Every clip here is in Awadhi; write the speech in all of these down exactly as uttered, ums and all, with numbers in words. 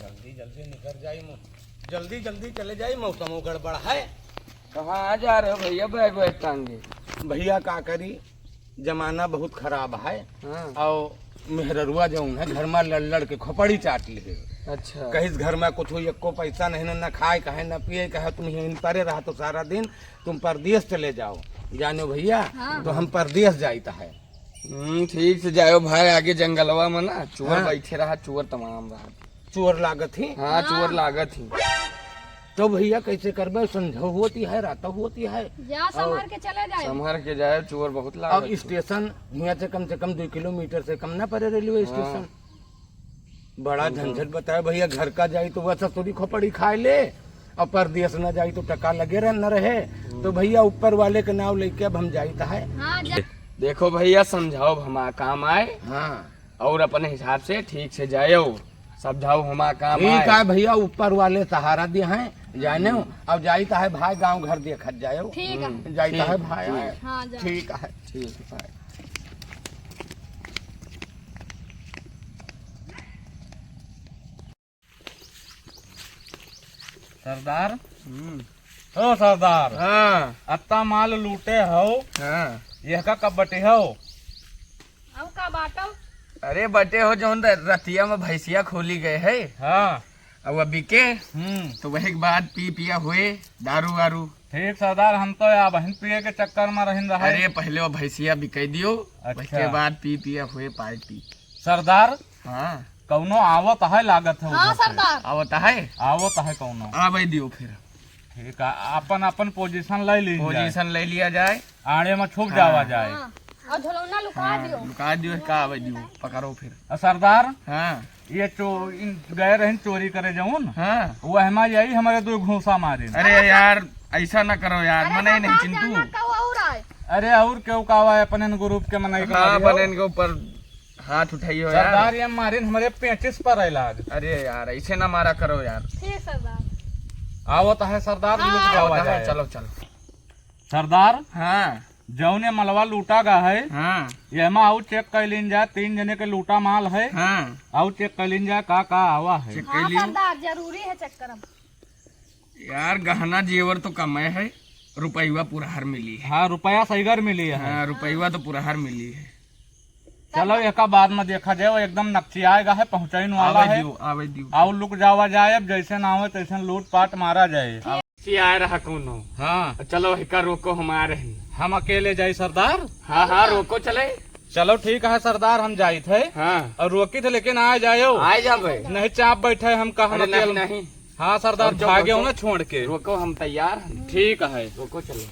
जल्दी जल्दी निकर जाई मौ-, जल्दी जल्दी चले जाई, मौसमो गड़बड़ है। कहाँ आ जा रहे हो भैया बैग वैग टांगे? भैया का करी, जमाना बहुत खराब है। हाँ। और मेहररुआ जौन है घर में लड़ लड़ के खोपड़ी चाट ले। अच्छा। कहिस घर में कुछ हुई, एको पैसा नहीं, न, न खाए कहे, न पिए कहे, तुम यहीं परे रहा तो सारा दिन तुम परदेस चले जाओ। जानो भैया, हाँ। तो हम परदेस जाइत है। हम्म, ठीक से जायो भाई, आगे जंगलवा में ना चोर हाँ। बैठे रहा, चोर तमाम रहा। चोर लागत ही? हाँ, हाँ। चोर लागत ही। तो भैया कैसे करबे? संझो होती है, रात होती है। जा, और संभर के चले जाए। संभर के जाए, चोर बहुत लागत अब ही। स्टेशन हियाँ से कम से कम दो किलोमीटर से कम ना पड़े रेलवे हाँ। स्टेशन। बड़ा हम्म। झंझट बताए भैया, घर का जाई तो वह ससुरी खोपड़ी खाए ले, और परदेस ना जाई तो टका लगे रह, न रहे। हम्म। तो भैया ऊपर वाले के नाव लेके अब हम जाइत है। हाँ, जा। देखो भैया, समझाओ अब हमार काम आए। हाँ। और अपने हिसाब से ठीक से जायो, समझाओ हमार काम ठीक आए। है भैया, ऊपर वाले सहारा दिए हैं, जाने हो। हम्म। अब जाइत है भाई, गाँव घर देखत जायो। ठीक है। हम्म, जाइत ठीक है है, भाई। ठीक। हाँ, जा। ठीक है। ठीक है भाई। सरदार। हम्म। ओ सरदार। हाँ। अत्ता माल लूटे हो। हाँ। यह का कब बटे हो? अब का बाटो? अरे बटे हो जौन र-, रतिया में भैंसिया खोली गए है। हाँ। अब वह बिके। हम्म। तो वही के बाद पी पिया हुए दारू वारू। ठीक सरदार, हम तो या बहन पिए के चक्कर में रहन रहा है। अरे पहले वो भैंसिया बिकाई दियो, अच्छा। उसके बाद पी पिया हुए पार्टी। सरदार, हाँ। कौनो आवत है लागत है हाँ, उधर से। सरदार। आवत है? आवत है कौनो। आवे दियो फिर। ठीक है, अपन, अपन पोजीशन ले ली जाए। पोजीशन ले लिया जाए। आड़े में छुप हाँ। जावा जाए। हाँ, और झुलौना लुका हाँ, दियो। लुका दियो, का आवे दियो, पकड़ो फिर। और सरदार, हाँ। ये चो-, इन गए रहन चोरी करे जौन, हाँ। वो हमार यही हमारे दो घूसा मारे। अरे यार, ऐसा ना करो यार, अरे मने नहीं सरदार, चिंटू। जानवर का वो और आए। अरे और क्यों का आवा है, अपने ग्रुप के मनाई के हाँ, मारियो। अपने के ऊपर हाथ उठाइयो यार। सरदार, ये मारिन हमरे पेचिस पर है लाग। अरे यार, ऐसे ना मारा करो यार। ठीक सरदार। आवत है सरदार, हाँ। लुक जावा आवत है, जाए। चलो, चलो। सरदार, हाँ। जौने मलवा लूटा गा है, हाँ। ये मा आऊ चेक कर लीन जाए, तीन जने के लूटा माल है। हाँ। आऊ चेक कर लीन जाए, का, का आवा है। चेक हाँ, कर लियो। सरदार, जरूरी है चेक करब। यार, गहना जेवर तो कमे है, रुपयवा पुरहर मिली है। हाँ, रुपया सहीगर मिली है। हाँ, रुपयवा तो पुरहर मिली है। चलो, एका बाद में देखा जाए, वो एकदम नकचियाए गा है, पहुँचाइन वाला आवे है। दियो, आवे दियो। आऊ लुक जावा जाए, अब जैसे ना हो तैसे लूट पाट मारा जाए। नकचियाए रहा कौनो। हाँ। चलो, एका रोको, हम आ रहे हैं। हम अकेले जाई सरदार? हाँ, हाँ, रोको चले। चलो, ठीक है सरदार, हम जाइत है। हाँ। और रोकी थे, लेकिन आ जायो। आ जाबे। नहीं चाप बैठे हम कहा अरे नहीं, अकेले। नहीं। हाँ सरदार, और चलो, भागे हो रोको। ना छोड़ के। रोको, हम तैयार हैं। ठीक है। रोको, चलो।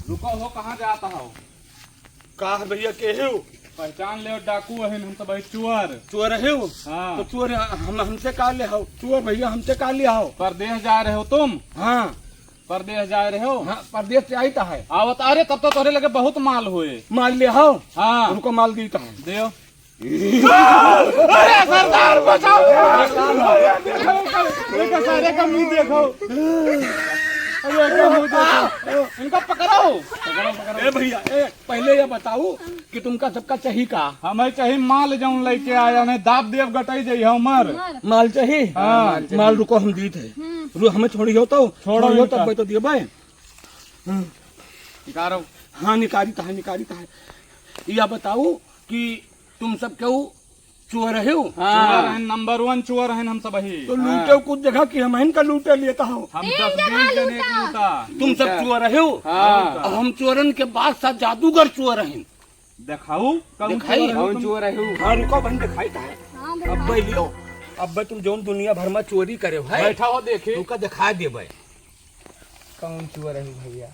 रुको हो, कहाँ जाता हो? का है भैया, के हो? पहचान ले, डाकू है हम तो भाई, चोर। चोर है हो? हाँ। तो चोर हम, हमसे का ले हो? चोर भैया, हमसे का ले हो? परदेस जा रहे हो तुम? हाँ। परदेस जा रहे हो? हाँ, परदेस से आई तो है। आवत, अरे तब तो तोरे लगे बहुत माल होए। माल ले हो? हाँ। रुको, माल दी तो है। देव। अरे सरदार बचाओ। अरे देखो, देखो, सारे का मुंह देखो। अरे का मुंह देखो। इनका पकड़ो। ए भैया, ए, पहले ये बताओ कि तुमका सबका चाही का? हमें चाही माल जौन लेके आया, नहीं दाब देव गटाई जाई हमर। माल चाही? हाँ। माल रुको, हम दीत है। हम्म। रू, हमें छोड़ी हो तो, छोड़ो छोड़ी हो इनका। तब तो दिए भाई। हम्म। निकारो। हाँ, निकारी तो है, निकारी तो है। या बताओ कि तुम सब केहू चोर हो? हाँ। चोर हैं, नंबर वन चोर हैं हम सब ही। तो हाँ। लूटे कुछ जगह कि हम इनका लूटे लेता हो। हम तीन दस जगह बीस जने लूटा। लूटा। तुम सब चोर हो? हाँ। और हम चोरन के बादशाह जादूगर चोर हैं। दिखाऊ, कौन दिखाई? चोर हो कौन तुम? चोर हो? हाँ, रुको, बहन दिखाई तो है। हाँ, अब दिखाई। भाई लियो, अब भाई तुम जौन दुनिया भर में चोरी करे हो, है? बैठा हो, देखी। तुमका दिखा देबे। कौन चोर हो भैया?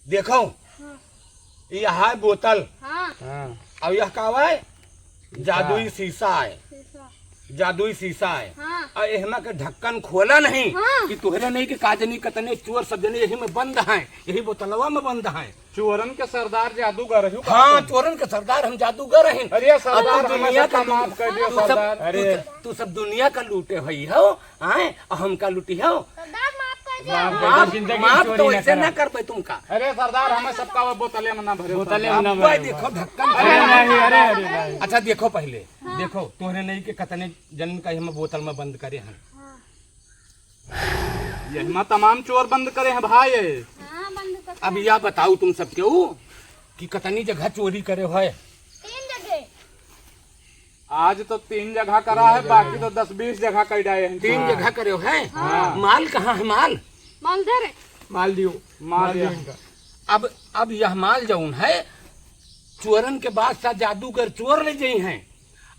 देखो, हाँ। यह है बोतल। हाँ। हाँ। और यह का है? शीशा। जादुई शीशा है। शीशा। जादुई शीशा है। हाँ। और एहमा के ढक्कन खोला नहीं हाँ। कि तुहरे नहीं कि का जनी कतने चोर सब जने यही में बंद हैं, यही बोतलवा में बंद हैं। चोरन के सरदार जादूगर हो का हाँ, तुम? चोरन के सरदार हम जादूगर हैं। अरे सरदार, अब तू हमें दुनिया सबका का माफ कर दियो तू सब, सरदार। तू अरे। सब, तू सब दुनिया का लूटे भई हो, आए, और हमका लूटी हो। सरदार माफ कर माफ, माफ तो ऐसे ना करबे तुमका। अरे सरदार, हमें सबका वो बोतले में ना भरे। बोतले में ना भरे। देखो ढक्कन। अरे नहीं, अरे, अरे नहीं। अच्छा देखो पहले, देखो तोहरे नहीं के कतने जन का हम बोतल में बंद करे हैं। ये हम तमाम चोर बंद करे हैं भाई। हाँ, बंद तो अब करे। या बताओ तुम सब केहू कि कतनी जगह चोरी करे है? तीन जगह। आज तो तीन जगह करा है, बाकी तो दस बीस जगह कर डाए हैं। तीन जगह करे है? हाँ। माल कहाँ है माल? माल दे रे। माल दियो। माल दियो। अब, अब यह माल जौन है, चोरन के बादशाह जादूगर चोर ले जाई हैं।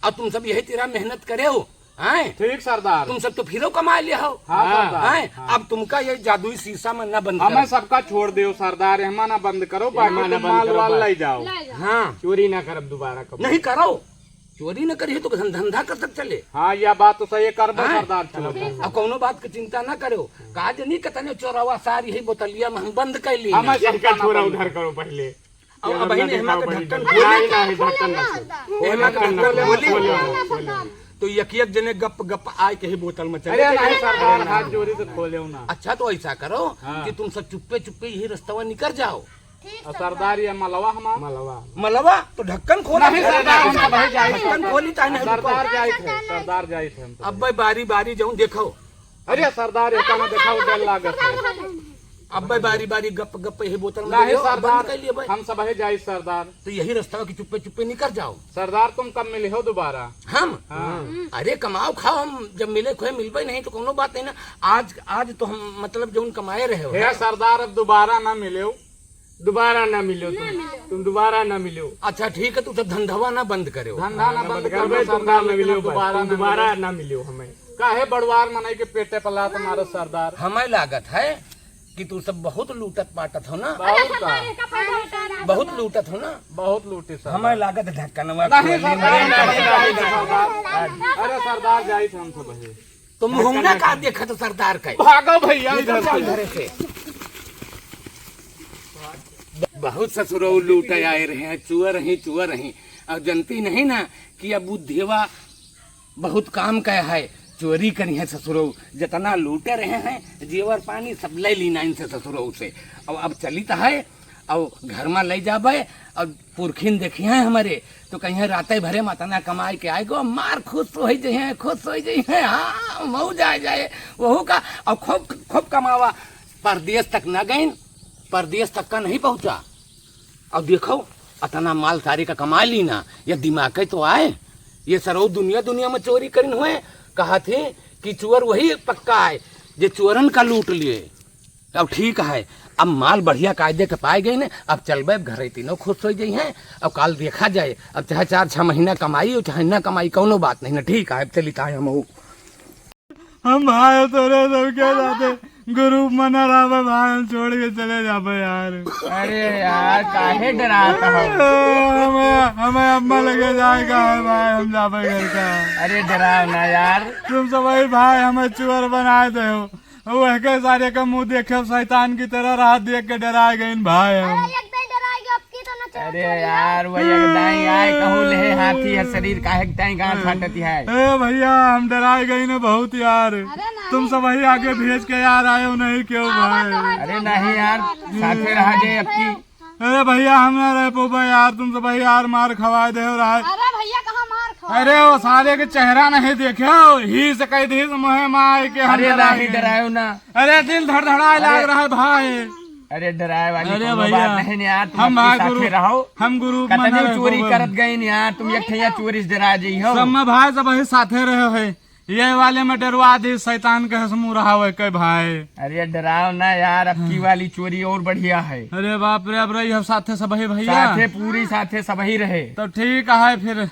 अब तुम सब यही तेरा मेहनत करे हो, हैं? ठीक सरदार। तुम सब तो फिरो कमा लिया हो। हाँ, सरदार। हैं? हाँ। अब तुमका ये जादुई शीशा में ना बंद हमें करो। सबका छोड़ दो सरदार, एमा ना बंद करो, बाकी एमा ना तुम बंद माल करो, वाल बस। ले जाओ। ले जाओ। हाँ। चोरी ना करब दोबारा कबो। नहीं करो, चोरी ना करिए तो धन-, धंधा कर तक चले। हाँ, यह बात तो सही है, करबो हैं? सरदार, चलो। अब कौनो बात की चिंता ना करो, का जनी कतने चोरवा सारी ही बोतलिया में हम बंद कर ली। हमें सबका इनका छोरा बंद उधार करो पहले। अब, अब बहिन, एहमा के ढक्कन खोली। नहीं, नहीं, ढक्कन ना खोली। एहमा के ढक्कन खोली। तो यक यक जने गप गप आए के ही बोतल में चले। अरे नहीं सरदार, हाथ जोड़ी से खोले ना। अच्छा, तो ऐसा करो हाँ। कि तुम सब चुप्पे चुप्पे यही रस्तवा निकर जाओ। और सरदार, ये मलवा हमार। मलवा। मलवा? तो ढक्कन खोला। नहीं सरदार, हम सब भाई जाए थे। ढक्कन खोली, ताने रुको। सरदार जाए थे, सरदार जाए थे हम सब। अब भाई बारी बारी जाऊं, देखो। अरे सरदार, एका ना देखाओ, डर लागत है। अब भाई बारी बारी गप गप यही बोतल में नहीं ले लो, बंद सरदार, कर लिए भाई। हम सब है जाई सरदार। तो यही रास्ता कि चुप्पे चुप्पे निकर जाओ। सरदार, तुम कब मिले हो दोबारा? हम? हाँ। अरे कमाओ खाओ, हम जब मिले खोए मिलबे नहीं तो कोनो बात नहीं ना। आज, आज तो हम मतलब जौन कमाए रहे हो। हे सरदार, अब दोबारा ना मिले हो। दोबारा ना मिलो तुम, तुम दोबारा ना मिलो। अच्छा ठीक है, तू सब धंधवा ना बंद करो। धंधा ना बंद करबे, तुम ना मिलो, दोबारा ना मिलो हमें। काहे बड़वार मनई के पेटे पर लात मारो सरदार? हमें लागत है कि तू सब बहुत लूटत पाटत हो ना। बहुत का? बहुत लूटत हो ना। बहुत लूटे सरदार। हमें लागत ढक्कनवा नहीं खोले सरदार, में नहीं, नहीं, नहीं, सरदार। अरे सरदार, जाई थे हम सब है। तो मुहंगा का देखत सरदार का? भागो भैया, निकल इधर जाओ से। इधर से। बहुत ससुरऊ लूटे आए रहे हैं, चुअर ही चुअर ही। और जनती नहीं ना कि अब बुद्धेवा बहुत काम का है, चोरी करी है ससुरऊ। जितना लूटे रहे हैं, जेवर पानी सब ले लीना इनसे ससुरऊ से। अब, अब चलित है, अब घर में ले जाबे, अब पुरखिन देखिहैं हमरे, तो कहिहैं, "रातै भरे में अतना कमाइ के आइ गो, मार खुश होइ जइहैं, खुश होइ जइहैं, हाँ, मउज आइ जाए।" वहू का, अउर खूब, खूब कमावा। परदेस तक न गइन, परदेस तक का नहीं पहुँचा। अउर देखो, अतना माल सारे का कमाइ लीना, ये दिमाग के तो आए। ये सरऊ दुनिया, दुनिया में चोरी करिन हुए, कहत ही कि चोर वही पक्का आए, जे चोरन का लूट लिए। अब ठीक है, अब माल बढ़िया कायदे के पाए गए ने, अब चलबे, अब घरे तीनों खुश होइ जइहैं। अब काल देखा जाए, अब चाहे चार छह महीना कमाई और चाहे ना कमाई, कउनो बात नहीं ना, ठीक है, अब चली ताए हम। हम भाई तोरे सबके साथे ग्रुप में ना रहबे भाई, हम छोड़ के चले जाबे यार। अरे यार, काहे डरात हो? हमें, हमें अम्मा लगे जाए का है भाई, हम जाबे घर का। अरे डराओ ना यार। तुम सब भाई, भाई हमें चोर बनाए दे हो। वहके सारे का मुँह देखे शैतान की तरह राह देख के डराए गइन भाई हम। अरे, एक दाई डराए गए, अब की तो ना चोर अरे चोरी यार, है। वही एक दाई आए कहूँ ले हाथी है शरीर, काहे के ताई गाँठ फाटत है। ए भैया, हम डराए गइन बहुत यार। अरे नहीं। तुम सब वही आगे भेज के यार आए हो, नहीं क्यों आवा भाई? तो हर अरे नहीं यार, साथे रहा जे अब की। अरे भैया, हम ना रह पउबे यार, तुम सब यार मार खवाए दे हो रहा है। अरे भैया, कहाँ मार खवाए? अरे वो सारे के चेहरा नहीं देखे हो, ही से कह दी मोहे मार के हम अरे डरा नहीं गए। डरायो ना। अरे दिल धड़धड़ाए अरे लाग रहा है भाई। अरे डराए वाली अरे कउनो भैया, बात नहीं यार, तुम हम अपने भाई साथे गुरु, रहो। हम गुरु कतनी मना रहे चोरी बाबा। करत गइन यार, तुम एक ठैया चोरी से डरा जइहो। सब में भाई सब वही साथे रहे है। ये वाले में डरवा दी, शैतान के हंस मुँह रहा है के भाई। अरे डराओ ना यार, अब की वाली चोरी और बढ़िया है। अरे बाप रे, अब रही हम साथे सब है भैया। साथे पूरी साथे सब ही रहे। तो ठीक है फिर।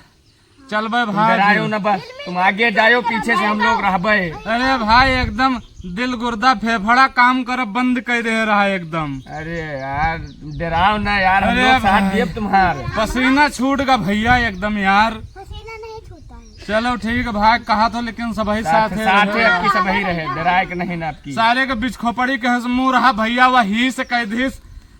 चलबे तुम भाई। डरायो ना बस, तुम आगे जायो, पीछे से हम लोग रहबे। अरे भाई, एकदम दिल गुर्दा फेफड़ा काम करब बंद कर दे रहा है एकदम। अरे यार, डराओ ना यार, हम अरे लोग साथ भाई। देब तुम्हार। पसीना छूट गा भैया एकदम यार। पसीना नहीं छूटता है। चलो ठीक है भाई, कहा तो लेकिन सबही साथ, साथ है, साथ है, आपकी सबही रहे, डराए के नहीं ना आपकी। सारे के बिच खोपड़ी के हंस मुँह रहा भैया, वही से कह दिस,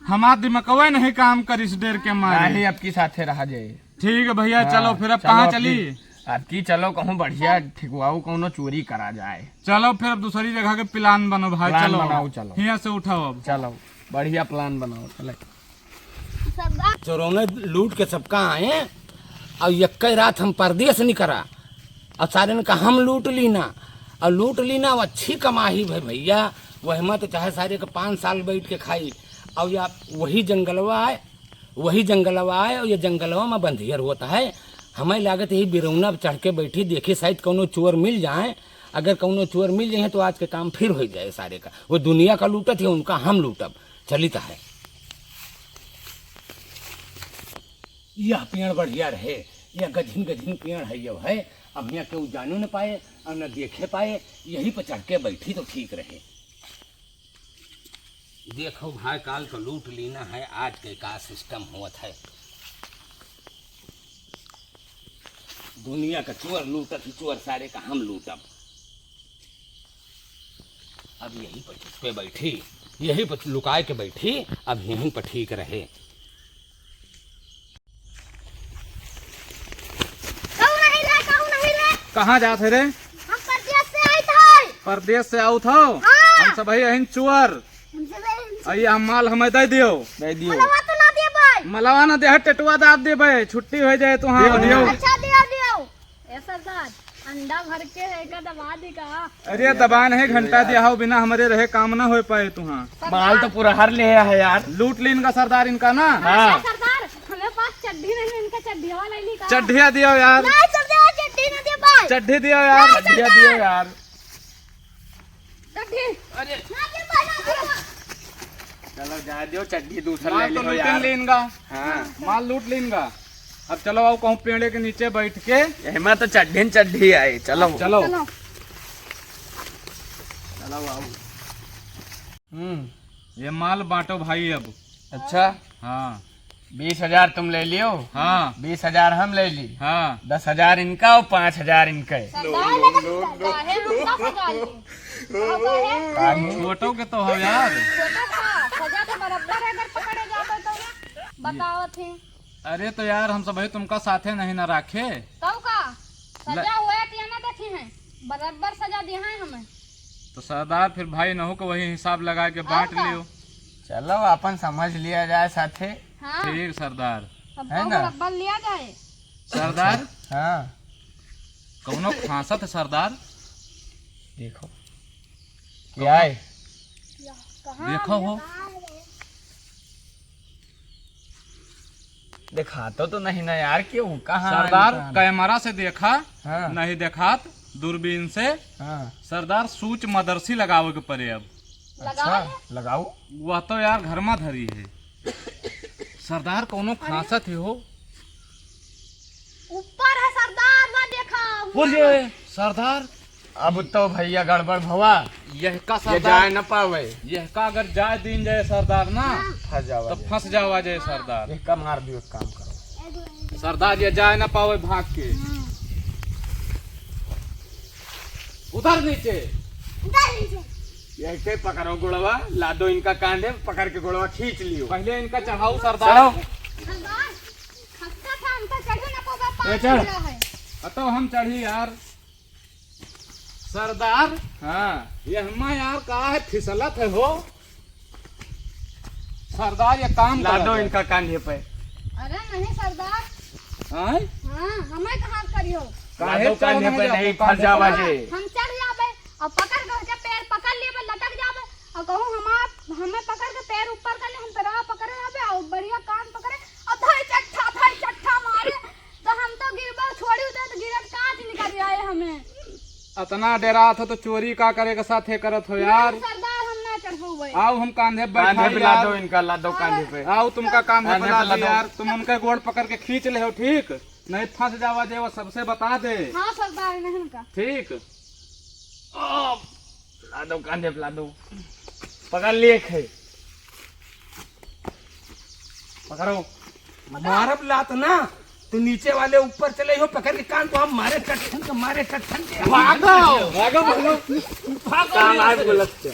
हमार दिमकवे नहीं काम करिस डर के मारे। नहीं, आपकी साथे रहा जाए। ठीक है भैया, हाँ, चलो फिर अब चलो कहाँ अब चली? फिर अब की चलो कहूँ बढ़िया ठिकवाऊ कौनो चोरी करा जाए। चलो फिर अब दूसरी जगह के plan बनो भाई, plan चलो। बनाओ, चलो। हियाँ से उठाओ अब। चलो, बढ़िया plan बनाओ, चले। चोरौने लूट के सबका आए, और यक्के रात हम परदेस निकरा, और सारे ने कहा हम लूट लीना, और लूट लीना, वो अच्छी कमाई भाई भैया, वह में तो चाहे सारे के पाँच साल बैठ के खाई, और या वही जंगलवा आए, वही जंगलवा आए, और ये जंगलवा में बंधियर होता है। हमें लागत यही बिरौना पे चढ़ के बैठी, देखी शायद कौनो चोर मिल जाए। अगर कौनो चोर मिल जाए तो आज के काम फिर हो जाए सारे का। वो दुनिया का लूटत है, उनका हम लूटब। चलित है। यह पेड़ बढ़िया रहे, यह गझिन गझिन पेड़ है, यह है। अब यहाँ केहू जानू न पाए और न देखे पाए, यही पर चढ़ के बैठी तो ठीक रहे। देखो भाई, काल तो लूट लीना है, आज के का system होत है। दुनिया का चोर लूटत ही चोर, सारे का हम लूटब। अब यही पर छुप के बैठी, यही पर लुकाए के बैठी, अब यहीं पर ठीक रहे। कहूँ नहीं रे, कहूँ नहीं रे। कहाँ जात है रे? हम परदेस से आइत है। परदेस से आउत हो? हाँ। हम सब है यहीं चुअर। हमसे बहन से। अई हम माल हमें दे दियो। दे दियो। मलवा तो ना देबे। मलवा ना दे, टेटुआ दाब देबे, छुट्टी हो जाए तो हाँ। दियो, दियो। अच्छा दियो, दियो। ए सरदार, अंडा भर के है का दबा दी का? अरे दबान है, घंटा दिया हो, बिना हमरे रहे काम ना हो पाए तुहाँ। सरदार। माल तो पूरा हर ले है यार। लूट लीन का सरदार इनका ना। हाँ। अच्छा सरदार, हमें पास चड्ढी नहीं, इनका चड्ढिया वाला ही नहीं का? चड्ढिया दियो यार। नहीं सरदार, चड्ढी ना दे पाए। चड्ढी दियो यार। नहीं चड्ढिया सरदार। दियो यार। चड्ढी। अरे। ना दे पाए, ना दे पाए। चलो जा दियो, चड्ढी दूसरा माल ले तो लियो लूट यार। लीन का। हाँ। माल लूट लीन का। अब चलो आओ कहूँ पेड़े के नीचे बैठ के। एहमा तो चड्ढी न चड्ढी आई, चलो। चलो। चलो। चलो आओ। हम्म। ये माल बांटो भाई अब। अच्छा। हाँ। बीस हजार तुम ले लियो। हाँ। बीस हजार हम ले ली। हाँ। दस हजार इनका और पाँच हजार इनका है। सरदार लगन काहे हमका सजा ली? कहो काहे? छोटो के तो हो यार। छोटो का सजा तो बराबर है, अगर पकड़े जाबे तो। बताओ थी। अरे तो यार, हम सब भाई तुमका साथे नहीं ना राखे। तब का? ल- सजा हुआ है तो यहाँ देखी हैं, बराबर सजा दिया है हमें। तो सरदार फिर भाई नहु को वही हिसाब लगा के और बांट का? लियो। चलो अपन समझ लिया जाए साथे। हाँ। ठीक सरदार। सबको है ना? बराबर लिया जाए। सरदार। हाँ। कौनो खांसत है सरदार। देखो। क्या है? कहाँ देखो हो। देखा तो, तो नहीं ना यार, क्यों? कहाँ सरदार, कहाँ? कैमरा से देखा, हाँ। नहीं देखात, दूरबीन से। हाँ। सरदार, सूच मदरसी लगावे के पड़े अब। अच्छा, लगाओ। लगाओ। वह तो यार घर में धरी है। सरदार, कौनो अरे। खांसत ही हो? ऊपर है सरदार, वह देखा, हुआ। बोलिए, सरदार। अब तो भैया गड़बड़ भवा। यह का ये सरदार? जाए न पावे। यह का अगर जाए दीन जाए सरदार ना, हाँ। फंस जावा तो जाए। फंस जावा जाए हाँ। सरदार। यह का मार दियो, एक काम करो। सरदार, ये जाए न पावे भाग के। हाँ। उधर नीचे। उधर नीचे। यह के पकड़ो गोड़वा, लादो इनका कांधे, पकड़ के गोड़वा खींच लियो। पहले इनका चढ़ाओ सरदार। चढ़ो। सरदार, खस्ता था, हम तो चढ़े ना पावे, ए, पाँच चढ़। किलो है। अब तो हम चढ़ी यार। सरदार, हाँ। ये हम्मा यार का है, फिसलत है हो। सरदार, ये काम ला करा दो दे। इनका कांधे पे। अरे नहीं सरदार। हाँ? हाँ, हमें कहाँ करियो? काहे ला दो कांधे चढ़ पे, नहीं नहीं, फंस जावा जाबे। हम चढ़ जाबे और पकड़ के उनके पैर पकड़ लेबे, लटक जाबे और कहूँ हमार, हमें पकड़ के पैर ऊपर कर ले, हम तेरा पकड़े जाबे और बढ़िया कान पकड़े और धाई चट्ठा, धाई चट्ठा मारे। तो हम तो गिरबा छोड़ी उधर, तो गिरत कांच निकल आए हमें। अतना डेरात हो तो चोरी का करे के साथे करत हो यार? नहीं सरदार, हम ना चढ़बो भाई। आओ हम कांधे पे कांधे बैठा पे ला यार। दो इनका, ला दो कांधे पे। आओ तुमका कांधे पे कांधे ला पे ला दे दो। यार, तुम उनके गोड़ पकड़ के खींच ले हो, ठीक? नहीं फंस जावा जे, वो सबसे बता दे। हाँ सरदार, नहीं का। ठीक। ओ, ला दो कांधे पे ला दो। पकड़ लिए खे। पकड़ो। मारब लात ना, तो नीचे वाले ऊपर चले हो, पकड़ के कान को हम मारे टट्ठन के, मारे टट्ठन के। भागो, भागो, भागो। भागो। कान आए बोलत के।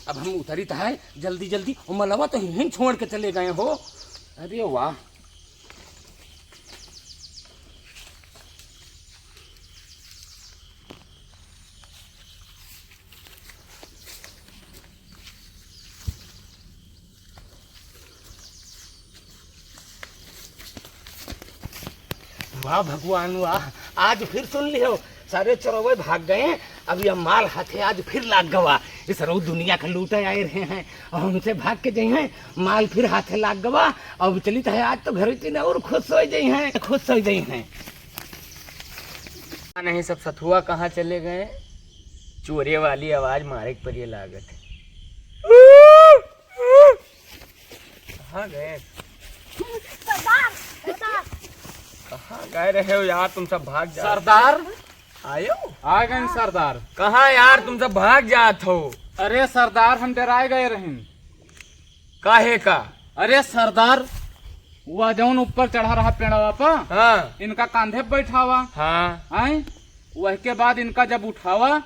अब हम उतरी तो है, जल्दी, जल्दी। ओ मलवा तो हिन छोड़ के चले गए हो। अरे वाह। वाह भगवान वाह, आज फिर सुन लियो, सारे चोरवे भाग गए। अब यह माल हाथे आज फिर लाग गवा। इस सरऊ दुनिया का लूटे आए रहे हैं और हमसे भाग के जइहैं, माल फिर हाथे लाग गवा। अब चलित है, आज तो घर की न और खुश होइ जइहैं, खुश होइ जइहैं। नहीं, सब सथुआ कहाँ चले गए? चोरे वाली आवाज मारे के परिये लागत है। कहाँ गए? सरदार, सरदार। कहाँ गए रहे हो यार, तुम सब भाग जाओ। सरदार, आयो? आ गए सरदार। कहाँ यार, तुम सब भाग जात हो? अरे सरदार, हम डेराए गए रहिन। काहे का? अरे सरदार, वह जौन ऊपर चढ़ा रहा पेड़वा पर, हाँ। इनका कांधे पे बैठावा। हाँ। आए? वह के बाद इनका जब उठावा,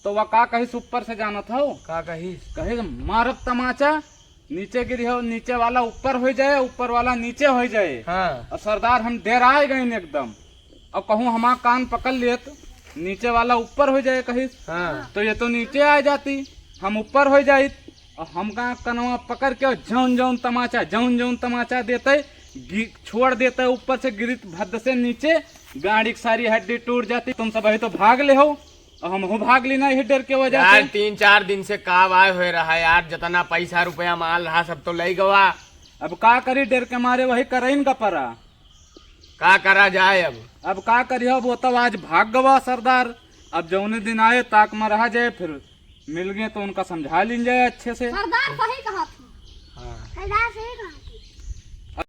तो वह का कहिस ऊपर से, जानत हो? का कहिस? कहिस, "मारब तमाचा, नीचे गिरी हो, नीचे वाला ऊपर होइ जाए, ऊपर वाला नीचे होइ जाए।" हाँ। और सरदार, हम डेराए गइन एकदम। अब कहूँ हमार कान पकड़ लेत, नीचे वाला ऊपर होइ जाए कहिस, हाँ। तो ये तो नीचे आ जाती, हम ऊपर होइ जाइत। और हमका कनवा पकड़ के जौन जौन तमाचा, जौन जौन तमाचा देते, गि-, छोड़ देते ऊपर से, गिरित भद्द से नीचे, गाड़ी की सारी हड्डी टूट जाती। तुम सब अभी तो भाग ले हो, और हमहू भाग ली ना यही डर के वजह यार, से। तीन चार दिन से काव आए हुए रहा यार, जितना पैसा रुपया माल रहा सब तो ले गवा। अब का करी, डर के मारे वही करइन का परा। का करा जाए अब? अब का करियो, वो तो आज भाग गवा सरदार। अब जौने दिन आए ताक में रहा जाए, फिर मिल गए तो उनका समझा लीन जाए अच्छे से। सरदार सही कहा था। हाँ। सरदार सही कहा।